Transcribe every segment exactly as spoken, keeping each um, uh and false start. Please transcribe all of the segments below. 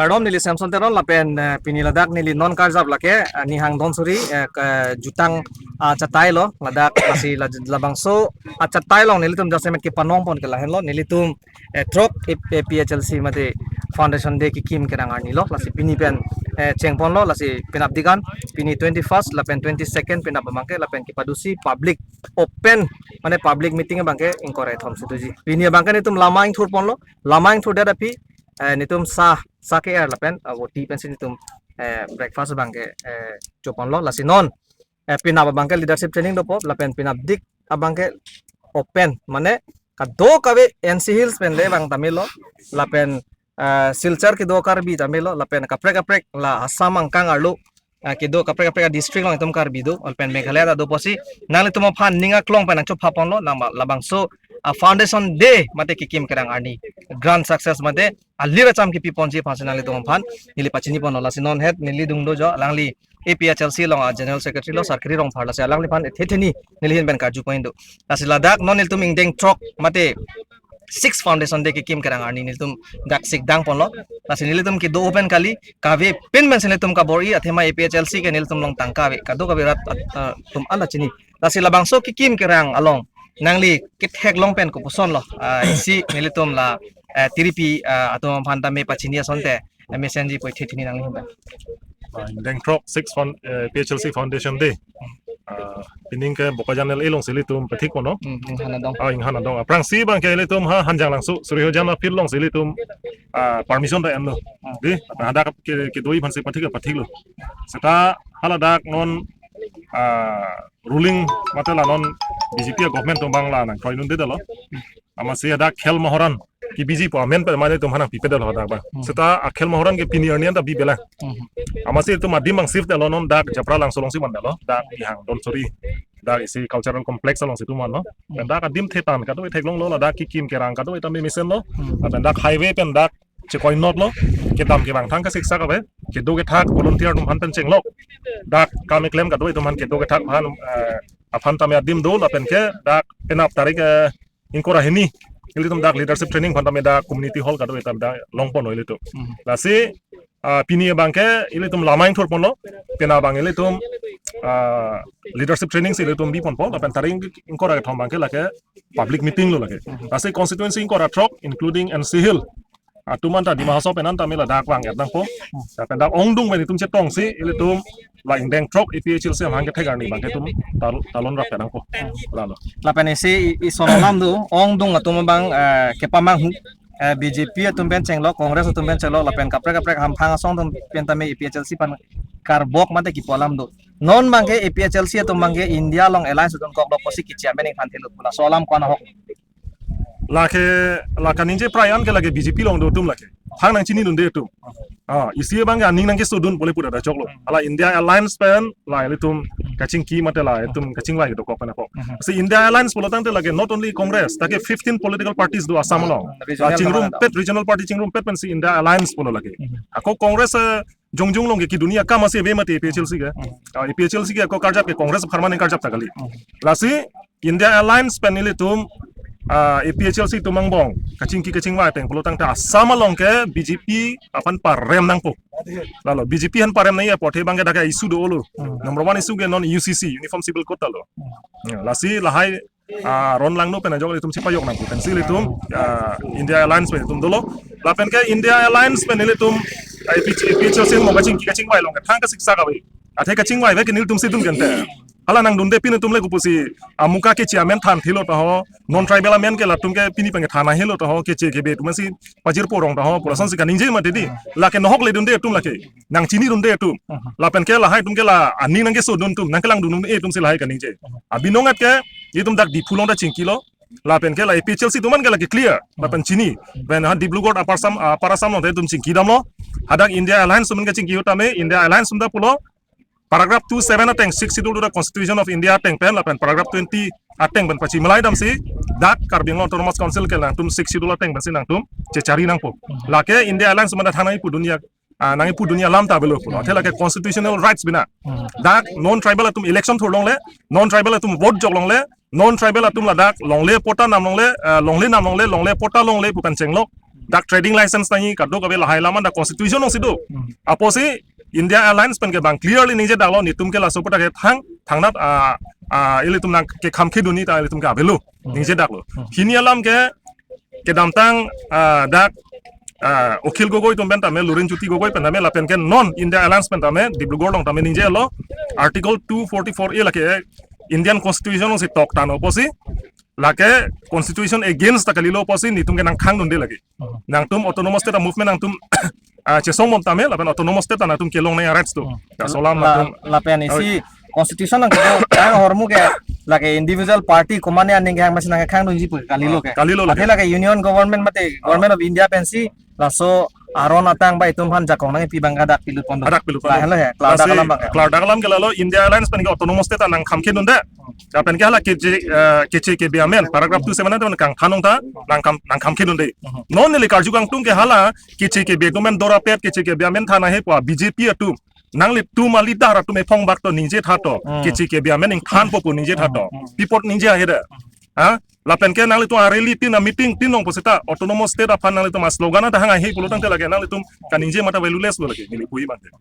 Kardom, neli Samson Teron lapen, eh, pini ladak neli non karjap lake, eh, Nihang Donsuri, eh, ke Jutang, ah, chatai lo ladak, lasi la-, labangso, ah, chatai along nelitum jasemet kepanong pon ke lahenlo, nelitum, eh, throk A P H L C mate Foundation Day kekim kerang arni lo, lasi pini pen, eh, chengpon lo, lasi penap digan, pini twenty-first lapen twenty-second penap abangke lapen kepadusi public open, mane public meeting abangke ingkoi ra kethom si doji. Pini abangke nelitum lama ingthur pon lo, lama ingthur det aphi, eh, nelitum sa, sa ke-er lapen, eh, voti pensi nelitum, eh, breakfast abangke, eh, chopon lo, lasi non, eh, penap abangke leadership training dopo, lapen penap dik abangke open, mane kadokave N C Hills pen le abang tame lo, lapen, eh, Silchar kedo Karbi tame lo, lapen kaprek kaprek la Assam angkang arlo, eh, kedo kaprek kaprek district along itum Karbi do, lapen Meghalaya ta do pusi, nanglitum aphan ning aklong pen nangchopha pon lo, nang ba-, labangso, ah, Foundation Day mate kekim kerang arni grand success mate alir acham kepi ponji aphansi nanglitum aphan neli pachini pon lo, lasi non het neli dungdojo alangli A P H L C along, ah, General Secretary lo Sarkiri Rongphar, lasi alangliphan ethe theni neli ahin pen karju pon do. Lasi ladak non nelitum ingdeng throk mate six Foundation Day kekim kerang arni nelitum dak sikdang pon lo. Lasi nelitum kedo open kali, kave pin pensi nelitum kabor-i, athema A P H L C ke nelitum along tangka ave, kadokave rat at-, ah, atum an ta chini. Lasi labangso kekim kerang along nangli ketheklong pen kopuson lo, ah, isi nelitum la, eh, tiripi, ah, atum aphan tame pachini asonte, eh, mesenji pu ethe theni nangli ahin pen. Ah, ingdeng throk six Found-, eh, A P H L C Foundation Day. Ah, pining ke Bokajan L A alongsi ilitum pathik pon lo. Hmm, inghan adong. Ah, inghan adong. Aphrangsi abangke ilitum ha Hanjanglangso, Suri Hojan a-field alongsi ilitum, ah, permission ta enlo. Hmm. Di, hadak ke, kedo-i aphansi pathik, pathik lo. Seta haladak non, ah, ruling mate la non B J P a-government atum abang la nangkroidunde detlo. Amatsi hadak Khel Maharan kebiji pu amen pen mane itum aphan nangpipe detlo hadak abang. Hmm. Seta a-Khel Maharan ke pini arni an ta bibelang. Hmm. Amatsi itum adim abang shift detlo, non dak Japralangso alongsi van detlo, dak Nihang Donsuri, dak isi cultural complex alongsi itum vanlo. Hmm. Pen dak adim thetan kadokave theklonglo, ladak kekim kerang kadokave tame mesenlo. Hmm. Lapen dak highway pen dak chekoinotlo, kedam kevang thang kasiksak ave, kedo kethak volunteer atum aphan pen chenglok, dak kam keklem kadokave atum aphan kedo kethak aphan, eh, aphan tame adim do, lapen ke dak penap tarik, eh, ingkoi ra hini ilitum dak leadership training aphan tame dak community hall kadokave tame dak long pon lo ilitum. Hmm. Lasi, ah, pini abangke ilitum lama ingthur pon lo, penap abang ilitum, ah, leadership training si ilitum bi ponpo, lapen tarik ingkoi ra kethom abangke lake public meeting lo lake. Hmm. Lasi constituency ingkoi ra throk including N C Hill atum an ta Dima Hasao pen an tame ladak vang-et nangpo. Lapen dak ongdung pen itum chetongsi ilitum la ingdeng throk A P H L C amahang kethek arni abangke itum tal-, talon rap nangpo. Lalo. Lapen isi i-, ison alam do, ongdung atum abang, eh, kepamanghu, eh, B J P atum pen chenglok, Congress atum pen chenglok, lapen kaprek kaprek hamphang asong atum pen tame A P H L C aphan karbok mate kipu alam do. Non abangke A P H L C atum abangke India along alliance atum koklok pusi kechairman inghan thelo pu laso alam ko-an ahok? Lake, la kaningje prai an ke lake B J P along do atum lake. Thang nangchinidunde atum. Ah, isi abangke aning nangkesodun pule pura da choklo. Hala India Alliance pen la ilitum kachingki mate la itum kachingvai dokok pen apok. Mhm. Si India Alliance pulo tangte lake not only Congress, dak ke fifteen political parties do Assam along. Regional La chingrumpet, regional party chingrumpet pensi India Alliance pulo lake. Mhm. Ako Congress, eh, jongjong along ke kedun-i akam asi ave mati A P H L C ke. Mhm. Ah, A P H L C ke ako karjap ke Congress apharman karjap ta kali. Mhm. Lasi India Alliance pen ilitum, ah, A P H L C atum angbong kachingki kachingvai ateng pulo tangte Assam along ke B J P aphan parem nangpo. Lalo B J P aphan parem nangji apot he abangke dak ke issue dolo. Hmm. Number one issue ke non U C C, Uniform Civil Code ta lo. Hmm. Ya, lasi lahai, ah, Ron Langno pen ajok ilitum chepajok nangpo pensi ilitum, ah, India Alliance pen ilitum dolo. Lapen ke India Alliance pen ilitum, ah, A P H, A P H L C angbong kachingki kachingvai along ke thang kasiksak ave. Athe kachingvai ave ke nelitum si dun kente. Hala nangdunde pin atum le kopusi, ah, muka ke chairman than thilo ta ho, non tribal amen ke latum ke pini pen ke than ahelo ta ho, keche kebe atum si pajirpo rong ta ho, pu lasonsi kaningje mati di. Lake nohok le dunde atum lake. Nangchinidunde atum. Lapen ke lahai atum ke la aning nangkesodun atum, nangkelangdun atum si lahai kaningje. Abinong at ke, itum dak Diphu along ta chingkilo. Lapen ke la A P H L C atum an ke lake clear. Lapen chini. Pen ha Dibrugarh Upper Assam, ah, Upper Assam along ta itum chingki damlo. Hadak India Alliance atum an kachingki ahut tame, India Alliance atum ta pulo. Paragraph two seven ateng, Sixth Schedule to the Constitution of India ateng pen, lapen paragraph twenty ateng pen pachimilai damsi, dak Karbi Anglong Autonomous Council ke nangtum Sixth Schedule ateng pensi nangtum chechari nangpo. Lake India Alliance atum an ta thang nangkipu dun-i, ah, nangkipu dun-i alam ta avelo pulo. Athe lake constitutional rights bina. Dak non tribal atum election thur longle, non tribal atum vote jok longle, non tribal atum ladak longle patta nam longle, ah, longle nam longle, longle patta longle pu pen chenglok. dak trading license nangji kadokave lahai alam an dak constitution alongsi do. Hmm. Apotsi India Alliance pen ke bang clearly ningjedaklo, netum ke laso aputhak ke thang, thangnat, ah, ah, ilitum nangkekham kedunji ta ilitum ke avelo. Hmm. Ningjedaklo. Hmm. Hini alam ke kedamtang, ah, dak, ah, Akhil Gogoi atum pen tame, Lurinjyoti Gogoi pen tame, lapen ke non India Alliance pen tame, Dibrugarh along tame ningjelo, Article two forty-four A lake Indian Constitution alongsi toktan apotsi, lake Constitution against ta kalilo apotsi netum ke nangkhangdunde lake. Hmm. Nangtum autonomous state a movement nangtum, ah, chesong bom tame, lapen autonomous state ta nangtum kelong nang rights do. Hmm. Laso alam la, nangtum lapen isi Constitution along kedo ahormu ke lake individual party komatne aning kehang masi nangkhangdunji pu kalilo ke. Kalilo lake. Athe lake Union Government mate Government of India pensi laso aron ateng ba itum aphan jakong nangpi abang ke hadak pilut pon do. Hadak pilut pon do. Lahelo he, klardak alam abang ke. Klardak alam ke lalo India Alliance pen ke autonomous state ta nangkham kedunde. Lapen ke hala keche, eh, keche kebe amen, paragraph two seven nangtum kangthan nong ta, nangkham, nangkham kedunde. Mhm. Non neli karju kangtung ke hala keche kebe amen dorapet, keche kebe amen than ahe pu B J P atum. Nanglitum a leader atum ephong bak to ningjetha to. Hmm. Keche kebe amen ingthanpo pu ningjetha to. Hmm. Pi apot ningje ahe de. Ha? Lapen ke nanglitum a rally tin a meeting tin nong pu seta autonomous state aphan nanglitum a slogan ta hang ahe pulo tangte lake nanglitum kaningje mate valueless lo lake neli pu abang ke.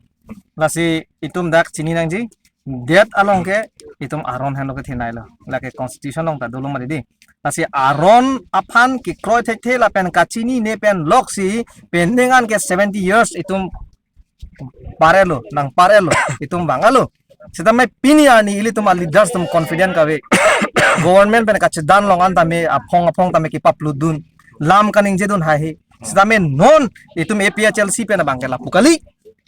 Lasi itum dak chini nangji. Det along ke itum aron henlo kethenei lo. Lake Constitution along ta dolo mati di. Lasi aron aphan kekroi thekthe lapen kachinine pen loksi pending an ke seventy years itum parelo, nangparelo, itum vanglo. Sitame pini arni ilitum a leaders atum confident kave. Government pen kachedan along an tame aphong aphong tame kepaplutdun. Lam kaningjedun haihe. Sitame non itum A P H L C pen abang ke lapu kali.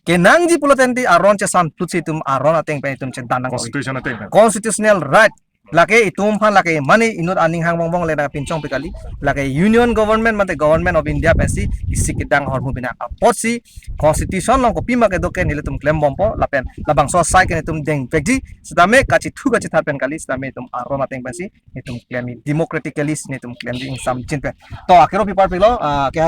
Kenangji pulo tangte aron chesamplutsi itum aron ateng pen itum chedan nang kave. Constitution ateng pen. Constitutional right. Lake itum aphan lake mane inut aning hang bongbong le nangpinchongpi kali. Lake Union Government mate Government of India pensi isi kedang ahormu bina apotsi Constitution along kopima kedo ke nelitum klem bompo lapen labangso asai ke netum dengvekji sitame kachethu kachethat pen kali sitame itum aron ateng pensi netum klemji democratically netum klemji ingsamjin pen. To akero pipar pilo, ah, ke